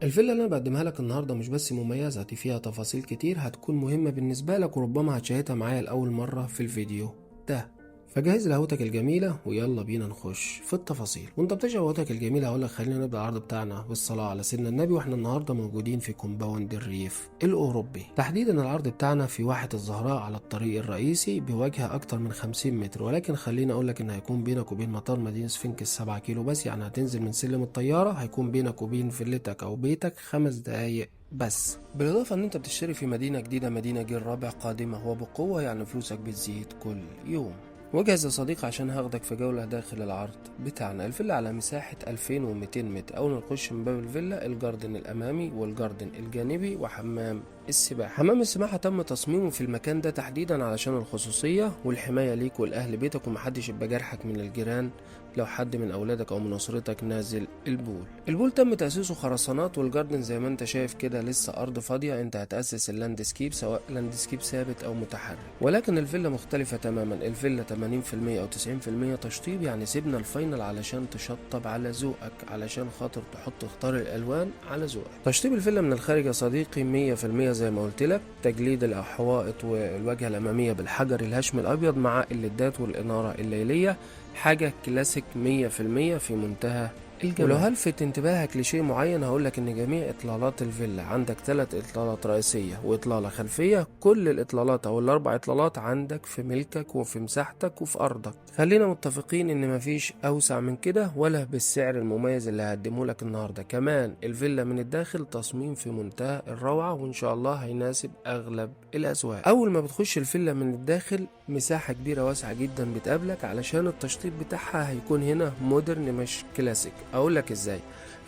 الفيلا اللي انا بقدمها لك النهارده مش بس مميزة، دي فيها تفاصيل كتير هتكون مهمة بالنسبة لك وربما هتشاهدها معايا لأول مرة في الفيديو ده. فجهز لقهوتك الجميلة ويلا بينا نخش في التفاصيل. وانت بتشرب قهوتك الجميلة هقول لك خلينا نبدأ العرض بتاعنا بالصلاة على سيدنا النبي. واحنا النهاردة موجودين في compound الريف الأوروبي، تحديدا العرض بتاعنا في واحة الزهراء على الطريق الرئيسي بواجهة أكتر من 50 متر. ولكن خلينا أقول لك إن هيكون بينك وبين مطار مدينة سفنكس 7 كيلو بس، يعني هتنزل من سلم الطيارة هيكون بينك وبين فيلتك أو بيتك 5 دقايق بس. بالإضافة إن أنت بتشتري في مدينة جديدة، مدينة جيل رابع قادمة وبقوة، يعني فلوسك بتزيد كل يوم. وجهز يا صديقي عشان هاخدك في جولة داخل العرض بتاعنا. الفيلا على مساحة 2200 متر. أول ما نخش من باب الفيلا ال garden الأمامي وال garden الجانبي وحمام السباحة. حمام السباحة تم تصميمه في المكان ده تحديدا علشان الخصوصية والحماية ليك والأهل بيتك، ومحدش يبقى جرحك من الجيران لو حد من أولادك أو من أسرتك نازل ال pool. ال pool تم تأسيسه خرسانات، وال garden زي ما انت شايف كده لسه أرض فاضية، انت هتأسس ال landscape سواء landscape ثابت أو متحرك. ولكن الفيلا مختلفة تماما، الفيلا 80% أو 90% تشطيب، يعني سيبنا ال final علشان تشطب على ذوقك، علشان خاطر تحط اختار الألوان على ذوقك. تشطيب الفيلا من الخارج يا صديقي 100% زي ما قلت لك، تجليد الحوائط والواجهة الأمامية بالحجر الهشم الأبيض مع الليدات والإنارة الليلية، حاجة كلاسيك 100% في منتهى الجمال. ولو هلفت انتباهك لشيء معين هقولك ان جميع اطلالات الفيلا عندك 3 اطلالات رئيسية واطلالة خلفية، كل الاطلالات او ال4 اطلالات عندك في ملكك وفي مساحتك وفي ارضك. خلينا متفقين ان مفيش اوسع من كده ولا بالسعر المميز اللي هقدمه لك النهاردة. كمان الفيلا من الداخل تصميم في منتهى الروعة، وان شاء الله هيناسب اغلب الاذواق. اول ما بتخش الفيلا من الداخل مساحة كبيرة واسعة جدا بتقابلك، علشان التشطيب بتاعها هيكون هنا modern مش كلاسيك. اقول لك ازاي.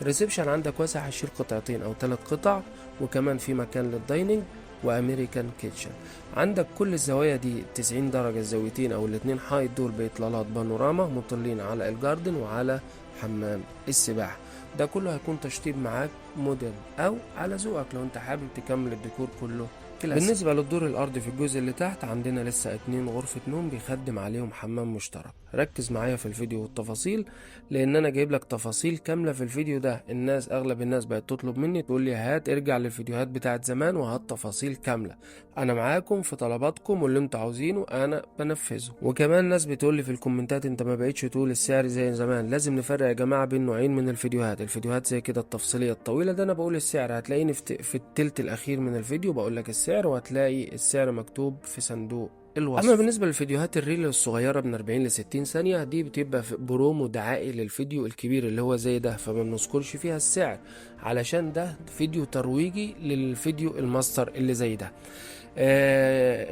ال reception عندك واسع، هيشيل قطعتين او 3 قطع، وكمان في مكان لل dining و American kitchen. عندك كل الزوايا دي 90 درجة، الزاويتين او الاتنين حائط دول باطلالات بانوراما مطلين على ال garden وعلى حمام السباحة. ده كله هيكون تشطيب معاك modern او على ذوقك لو انت حابب تكمل الديكور كله كلاسيك. بالنسبة للدور الأرضي في الجزء اللي تحت عندنا لسه 2 غرفة نوم بيخدم عليهم حمام مشترك. ركز معايا في الفيديو والتفاصيل لأن أنا جايب لك تفاصيل كاملة في الفيديو ده. أغلب الناس بقت تطلب مني تقول لي هات ارجع للفيديوهات بتاعت زمان وهات تفاصيل كاملة. أنا معاكم في طلباتكم واللي انتوا عاوزينه أنا بنفذه. وكمان ناس بتقول لي في الكومنتات انت ما بقتش تقول السعر زي زمان. لازم نفرق يا جماعة بين نوعين من الفيديوهات، الفيديوهات زي كده التفصيلية الطويلة ده أنا بقول السعر، هتلاقيني في التلت الأخير من الفيديو بقول لك السعر، وهتلاقي السعر مكتوب في صندوق الوصف. اما بالنسبه للفيديوهات ال reel الصغيره من 40 ل 60 ثانيه دي بتبقى في برومو دعائي للفيديو الكبير اللي هو زي ده، فما بنذكرش فيها السعر علشان ده فيديو ترويجي للفيديو الماستر اللي زي ده.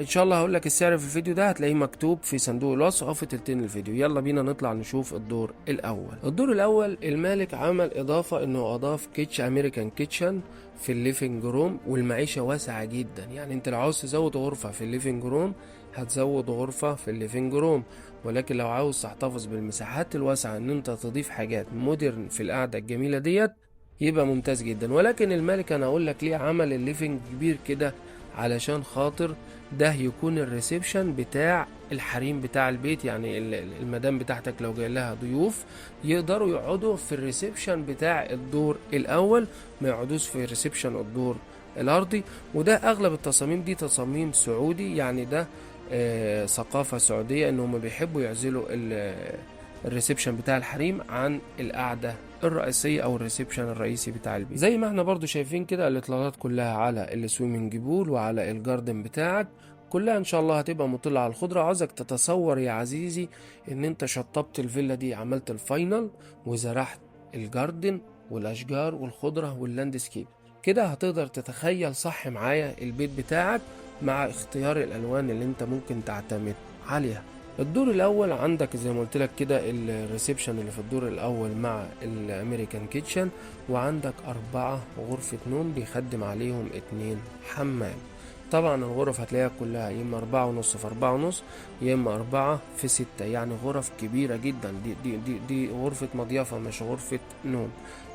ان شاء الله هقول لك السعر في الفيديو ده، هتلاقيه مكتوب في صندوق الوصف او في تلتين الفيديو. يلا بينا نطلع نشوف الدور الاول. الدور الاول المالك عمل اضافه انه اضاف kitchen American kitchen في ال living room، والمعيشه واسعه جدا. يعني انت لو عاوز تزود غرفه في ال living room هتزود غرفه في ال living room، ولكن لو عاوز تحتفظ بالمساحات الواسعه ان انت تضيف حاجات modern في القعده الجميله ديت يبقى ممتاز جدا. ولكن المالك انا اقول لك ليه عمل ال living كبير كده، علشان خاطر ده يكون ال reception بتاع الحريم بتاع البيت. يعني المدام بتاعتك لو جاي لها ضيوف يقدروا يقعدوا في ال reception بتاع الدور الاول، ما يقعدوش في ال reception الدور الارضي. وده اغلب التصاميم دي تصاميم سعودي، يعني ده ثقافة سعودية ان هم بيحبوا يعزلوا ال reception بتاع الحريم عن القعدة الرئيسية او ال reception الرئيسي بتاع البيت. زي ما احنا برضو شايفين كده الاطلالات كلها على ال swimming pool وعلى ال garden بتاعك، كلها ان شاء الله هتبقى مطلة على الخضرة. عاوزك تتصور يا عزيزي ان انت شطبت الفيلا دي، عملت ال final وزرعت ال garden والاشجار والخضرة وال landscape كده، هتقدر تتخيل صح معايا البيت بتاعك مع اختيار الالوان اللي انت ممكن تعتمد عليها. الدور الاول عندك زي ما قلت لك كده ال reception اللي في الدور الاول مع ال American kitchen، وعندك 4 غرفة نوم بيخدم عليهم 2 حمام. طبعا الغرف هتلاقيها كلها يا اما 4.5 في 4.5 يا اما 4 في 6، يعني غرف كبيرة جدا. دي غرفة مضيافة مش غرفة نوم،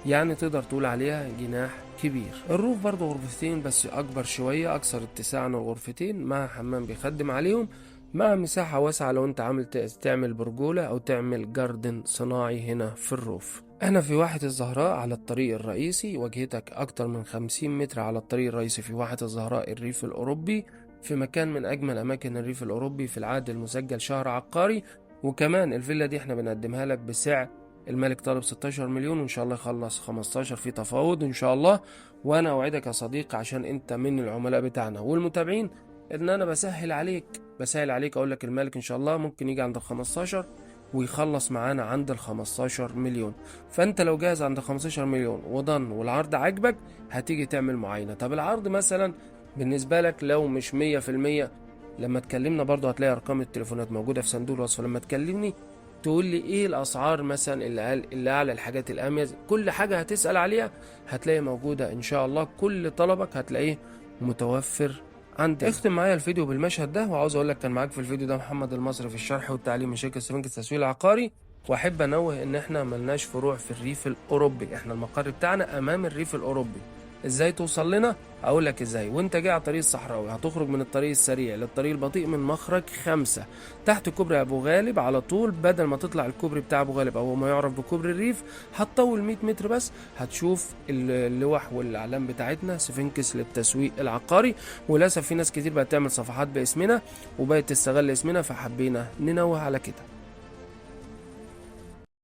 يعني تقدر تقول عليها جناح كبير. ال roof برضو غرفتين بس اكبر شوية، اكثر اتساعا الغرفتين، مع حمام بيخدم عليهم، مع مساحة واسعة لو انت عامل تعمل برجولة او تعمل garden صناعي هنا في ال roof. احنا في واحة الزهراء على الطريق الرئيسي، واجهتك اكتر من 50 متر على الطريق الرئيسي في واحة الزهراء الريف الاوروبي، في مكان من اجمل اماكن الريف الاوروبي في العقد المسجل شهر عقاري. وكمان الفيلا دي احنا بنقدمها لك بسعر الملك طالب 16 مليون، وان شاء الله يخلص 15 في تفاوض ان شاء الله. وانا اوعدك يا صديقي عشان انت من العملاء بتاعنا والمتابعين ان انا بسهل عليك، بسهل عليك اقول لك المالك ان شاء الله ممكن يجي عند ال 15 ويخلص معانا عند ال 15 مليون. فانت لو جاهز عند 15 مليون وضن والعرض عاجبك هتيجي تعمل معاينة. طب العرض مثلا بالنسبة لك لو مش 100%، لما تكلمنا برضو هتلاقي ارقام التليفونات موجودة في صندوق الوصف. لما تكلمني تقول لي ايه الاسعار مثلا اللي اقل، اللي اعلى، الحاجات الاميز، كل حاجة هتسأل عليها هتلاقي موجودة ان شاء الله. كل طلبك هتلاقيه متوفر عندنا. اختم معايا الفيديو بالمشهد ده، وعاوز اقول لك كان معاك في الفيديو ده محمد المصري في الشرح والتعليم من شركة سفنكس التسويق العقاري. واحب انوه ان احنا ملناش فروع في الريف الاوروبي، احنا المقر بتاعنا امام الريف الاوروبي. ازاي توصل لنا؟ اقول لك ازاي. وانت جاي على الطريق الصحراوي هتخرج من الطريق السريع للطريق البطيء من مخرج 5 تحت كوبري ابو غالب على طول. بدل ما تطلع الكوبري بتاع ابو غالب او ما يعرف بكوبري الريف هتطول 100 متر بس، هتشوف اللوح والاعلام بتاعتنا سفنكس للتسويق العقاري. وللاسف في ناس كتير بقت تعمل صفحات باسمنا وبقت تستغل اسمنا، فحبينا ننوه على كده.